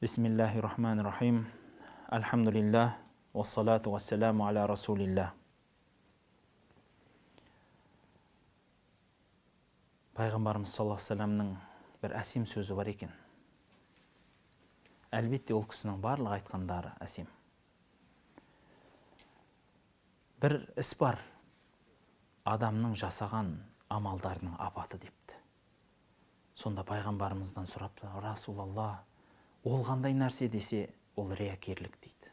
Бисмиллахи рахмани рахим. Альхамдулиллах, уассалату уассаламу аля расулилlah. Пайғамбарымыз саллаллаху алейхи вассаламның бір әсем сөзі бар екен. Әлбетте, ол кісінің барлық айтқандары әсем. Бір іс бар, адамның жасаған амалдарының апаты депті. Сонда пайғамбарымыздан сұрапты: Расулалла, ол қандай нәрсе десе, ол риякерлік дейді.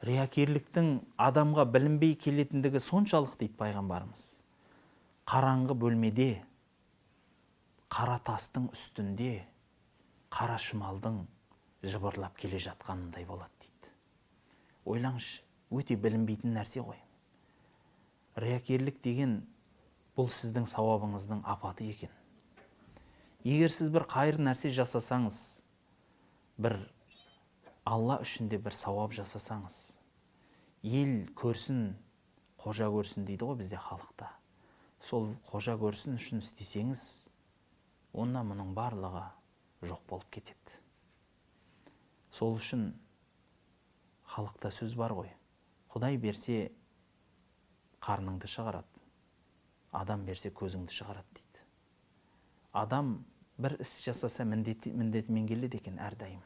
Риякерліктің адамға білінбей келетіндігі соншалық дейді пайғамбарымыз. Қараңғы бөлмеде, қара тастың үстінде, қара шымалдың жыбырлап келе жатқанындай болады дейді. Ойлаңызшы, өте білінбейтін нәрсе ғой. Риякерлік деген бұл сіздің сауабыңыздың апаты екен. Егер сіз бір қайыр нәрсе жасасаңыз, бір Алла үшін де бір сауап жасасаңыз, ел көрсін, қожа көрсін дейді ғой бізде халықта. Сол қожа көрсін үшін істесеңіз, онда мұның барлығы жоқ болып кетеді. Сол үшін халықта сөз бар ғой: Құдай берсе қарныңды шығарады, адам берсе көзіңді шығарады дейді. Адам бір іс жасаса, міндетімен келеді екен әрдайым.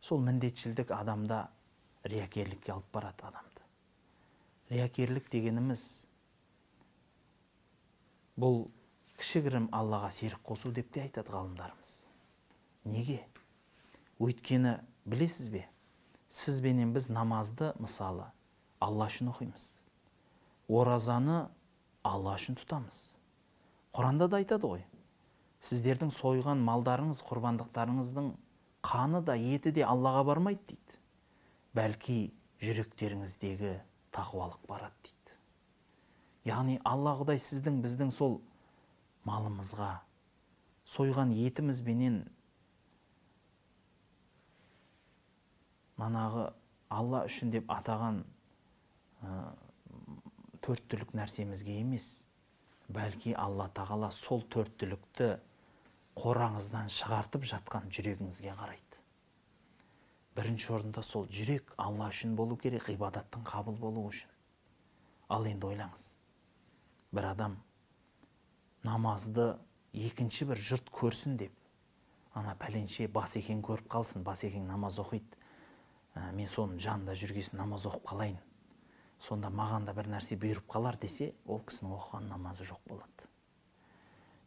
Сол міндетшілдік адамда риякерлікке алып барады адамды. Риякерлік дегеніміз бұл кішігірім Аллаға серік қосу деп те айтады ғалымдарымыз. Неге? Өйткені білесіз бе, сіз бенен біз намазды мысалы Алла үшін оқимыз, оразаны Алла үшін тұтамыз. Құранда да айтады ғой: сіздердің сойған малдарыңыз, құрбандықтарыңыздың қаны да, еті де Аллаға бармайды дейді, бәлки жүректеріңіздегі тақуалық барады дейді. Яғни Алла Құдай сіздің, біздің сол малымызға, сойған етімізбенен манағы Алла үшін деп атаған төрт түлік нәрсемізге емес, бәлки Алла Тағала сол төрт түлікті қораңыздан шығартып жатқан жүрегіңізге қарайды. Бірінші орында сол жүрек Алла үшін болу керек, ғибадаттың қабыл болуы үшін. Ал енді ойлаңыз, бір адам намазды екінші бір жұрт көрсін деп, ана пәленше басекең көріп қалсын, басекең намаз оқиды, мен соның жанында жүргесін намаз оқып қалайын, сонда маған да бір нәрсе бұйырып қалар десе, ол кісінің оқыған намазы жоқ болады.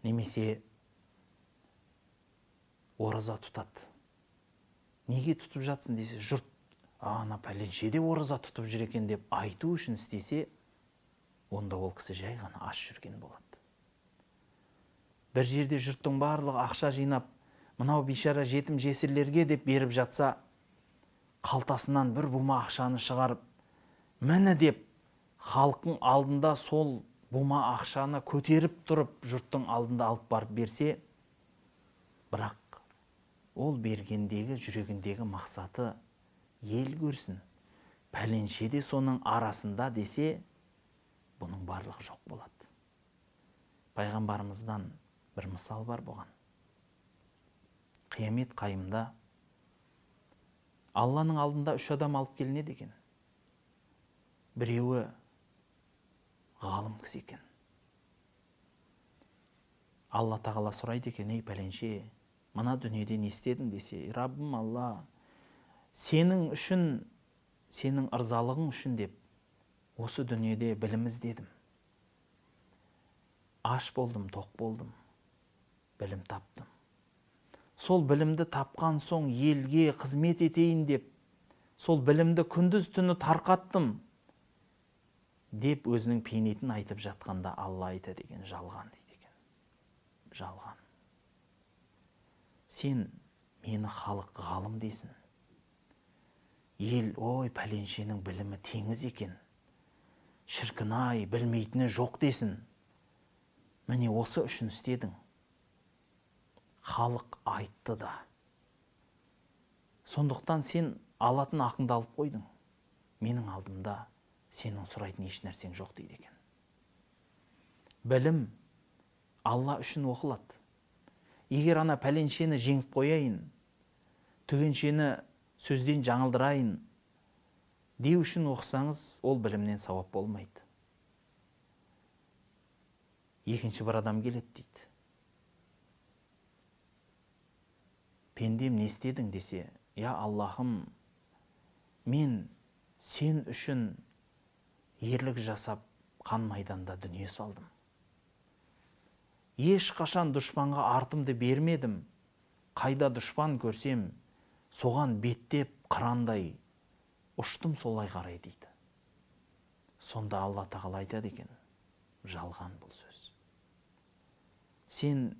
Немесе ораза тұтады. Неге тұтып жатсың десе, жұрт ана пәленше де ораза тұтып жүр екен деп айту үшін істесе, онда ол кісі жай ғана аш жүрген болады. Бір жерде жұрттың барлығы ақша жинап, мынау бейшара жетім жесірлерге деп беріп жатса, қалтасынан бір бума ақшаны шығарып, міне деп халықтың алдында сол бума ақшаны көтеріп тұрып жұрттың алдында алып барып берсе, бірақ ол бергендегі жүрегіндегі мақсаты ел көрсін, пәленше де соның арасында десе, бұның барлығы жоқ болады. Пайғамбарымыздан бір мысал бар бұған. Қиямет қайымда Алланың алдында үш адам алып келінеді екен. Біреуі ғалым кісі екен. Алла Тағала сұрайды екен: ей пәленше, мына дүниеде не істедің десе, Раббым Алла, сенің үшін, сенің ырзалығың үшін деп осы дүниеде білім іздедім. Аш болдым, тоқ болдым, білім таптым. Сол білімді тапқан соң елге қызмет етейін деп, сол білімді күндіз түні тарқаттым деп өзінің пейнетін айтып жатқанда Алла айтады екен: жалған дейді екен. Жалған. Сен мені халық ғалым десін. Ел, ой, пәленшенің білімі теңіз екен, шіркін-ай, білмейтіні жоқ десін. Міне осы үшін істедің. Халық айтты да. Сондықтан сен алатын ақыңды алып қойдың. Менің алдымда сенің сұрайтын еш нәрсең жоқ дейді екен. Білім Алла үшін оқылады. Егер ана пәленшені жеңіп қояйын, Түгеншені сөзден жаңылдырайын деу үшін оқысаңыз, ол білімнен сауап болмайды. Екінші бір адам келеді дейді. Пендем, не істедің десе, я Аллахым, мен сен үшін ерлік жасап, қан майданда дүние салдым. Ешқашан дұшпанға артымды бермедім. Қайда дұшпан көрсем, соған беттеп қырандай ұштым солай қарай дейді. Сонда Алла тағала айтады екен, жалған бұл сөз. Сен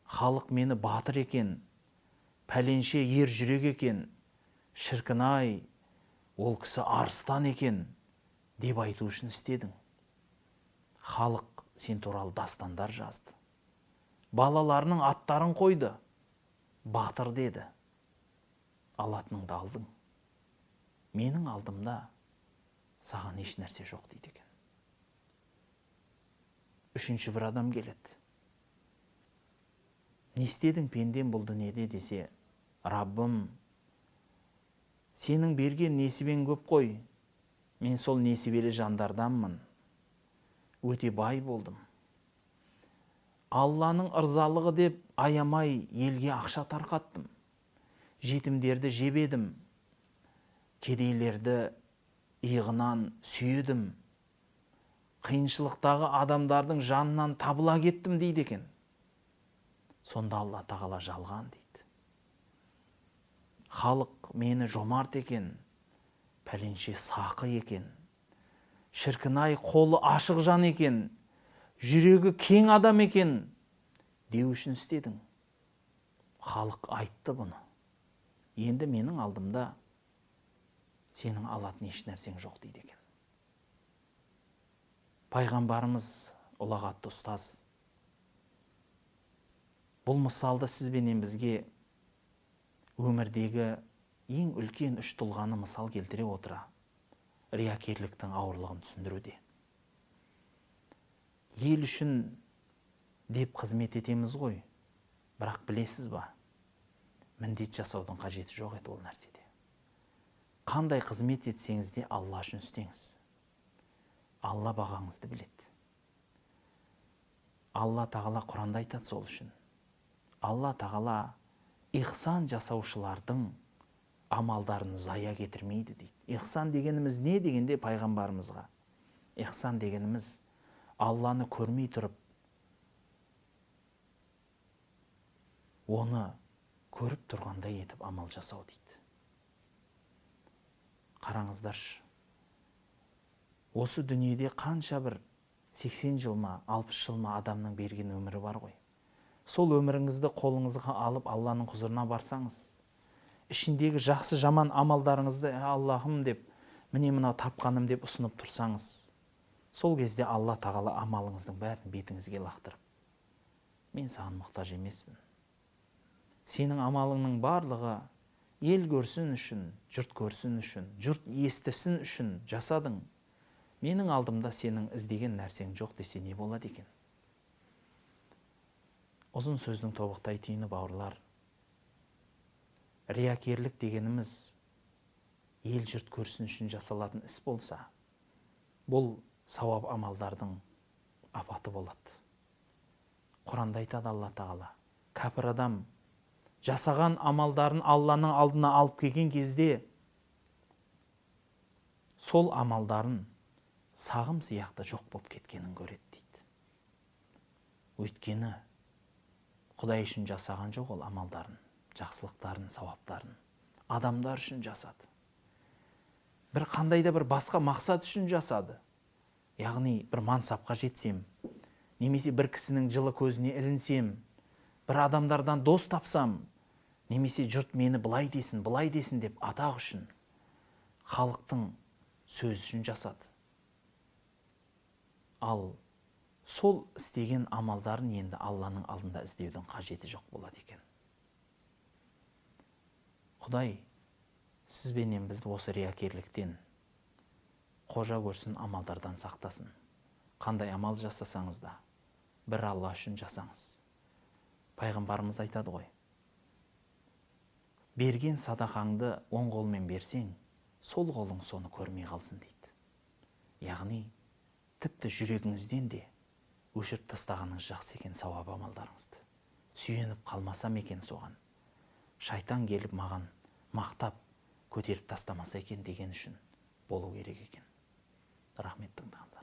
халық мені батыр екен, пәленше ер жүрек екен, шіркін-ай, ол кісі арыстан екен деп айту үшін істедің. Халық сен туралы дастандар жазды. Балаларының аттарын қойды. Батыр деді. Алатыныңды алдың. Менің алдымда саған еш нәрсе жоқ дейді екен. Үшінші бір адам келеді. Не істедің пендем бұл дүниеде десе, Раббым, сенің берген несібең көп қой. Мен сол несібелі жандарданмын. Өте бай болдым. Алланың ырзалығы деп аямай елге ақша тарқаттым. Жетімдерді жебедім. Кедейлерді иығынан сүйедім. Қиыншылықтағы адамдардың жанынан табыла кеттім дейді екен. Сонда Алла тағала жалған дейді. Халық мені жомарт екен, пәленше сақы екен, шіркін-ай қолы ашық жан екен, жүрегі кең адам екен деу үшін істедің. Халық айтты бұны. Енді менің алдымда сенің алатын еш нәрсең жоқ дейді екен. Пайғамбарымыз ұлағатты ұстаз. Бұл мысалды сіз бенен бізге өмірдегі ең үлкен үш тұлғаны мысал келтіре отыра риякерліктің ауырлығын түсіндіруде. Ел үшін деп қызмет етеміз ғой, бірақ білесіз ба, міндет жасаудың қажеті жоқ еді ол нәрседе. Қандай қызмет етсеңіз де Алла үшін істеңіз. Алла бағаңызды біледі. Алла тағала Құранда айтады сол үшін. Алла тағала ихсан жасаушылардың амалдарын зая кетірмейді дейді. Ихсан дегеніміз не дегенде пайғамбарымызға? Ихсан дегеніміз Алланы көрмей тұрып, оны көріп тұрғандай етіп амал жасау дейді. Қараңыздаршы, осы дүниеде қанша бір 80 жыл ма, 60 жыл ма адамның берген өмірі бар ғой. Сол өміріңізді қолыңызға алып Алланың құзырына барсаңыз, ішіндегі жақсы жаман амалдарыңызды Аллахым деп, міне мынау тапқаным деп ұсынып тұрсаңыз, сол кезде Алла тағала амалыңыздың бәрін бетіңізге лақтырып, мен саған мұқтаж емеспін. Сенің амалыңның барлығы ел көрсін үшін, жұрт көрсін үшін, жұрт естісін үшін жасадың. Менің алдымда сенің іздеген нәрсең жоқ десе не болады екен? Ұзын сөздің тобықтай түйіні, бауырлар. Риякерлік дегеніміз ел жұрт көрсін үшін жасалатын іс болса, бұл сауап амалдардың апаты болады. Құранда айтады Алла тағала, кәпір адам жасаған амалдарын Алланың алдына алып келген кезде, сол амалдарын сағым сияқты жоқ болып кеткенін көреді дейді. Өйткені Құдай үшін жасаған жоқ ол амалдарын, жақсылықтарын, сауаптарын. Адамдар үшін жасады. Бір қандай да бір басқа мақсат үшін жасады. Яғни бір мансапқа жетсем, немесе бір кісінің жылы көзіне ілінсем, бір адамдардан дос тапсам, немесе жұрт мені былай десін, былай десін деп атақ үшін, халықтың сөзі үшін жасады. Ал сол істеген амалдарын енді Алланың алдында іздеудің қажеті жоқ болады екен. Құдай сіз бенен бізді осы риякерліктен, қожа көрсін амалдардан сақтасын. Қандай амал жасасаңыз да, бір Алла үшін жасаңыз. Пайғамбарымыз айтады ғой, Берген садақаңды оң қолмен берсең, сол қолың соны көрмей қалсын дейді. Яғни тіпті жүрегіңізден де өшіріп тастағаныңыз жақсы екен сауап амалдарыңызды. Сүйеніп қалмасам екен соған, шайтан келіп маған мақтап көтеріп тастамаса екен деген үшін болу керек екен. Рахмет тыңдағандарыңызға.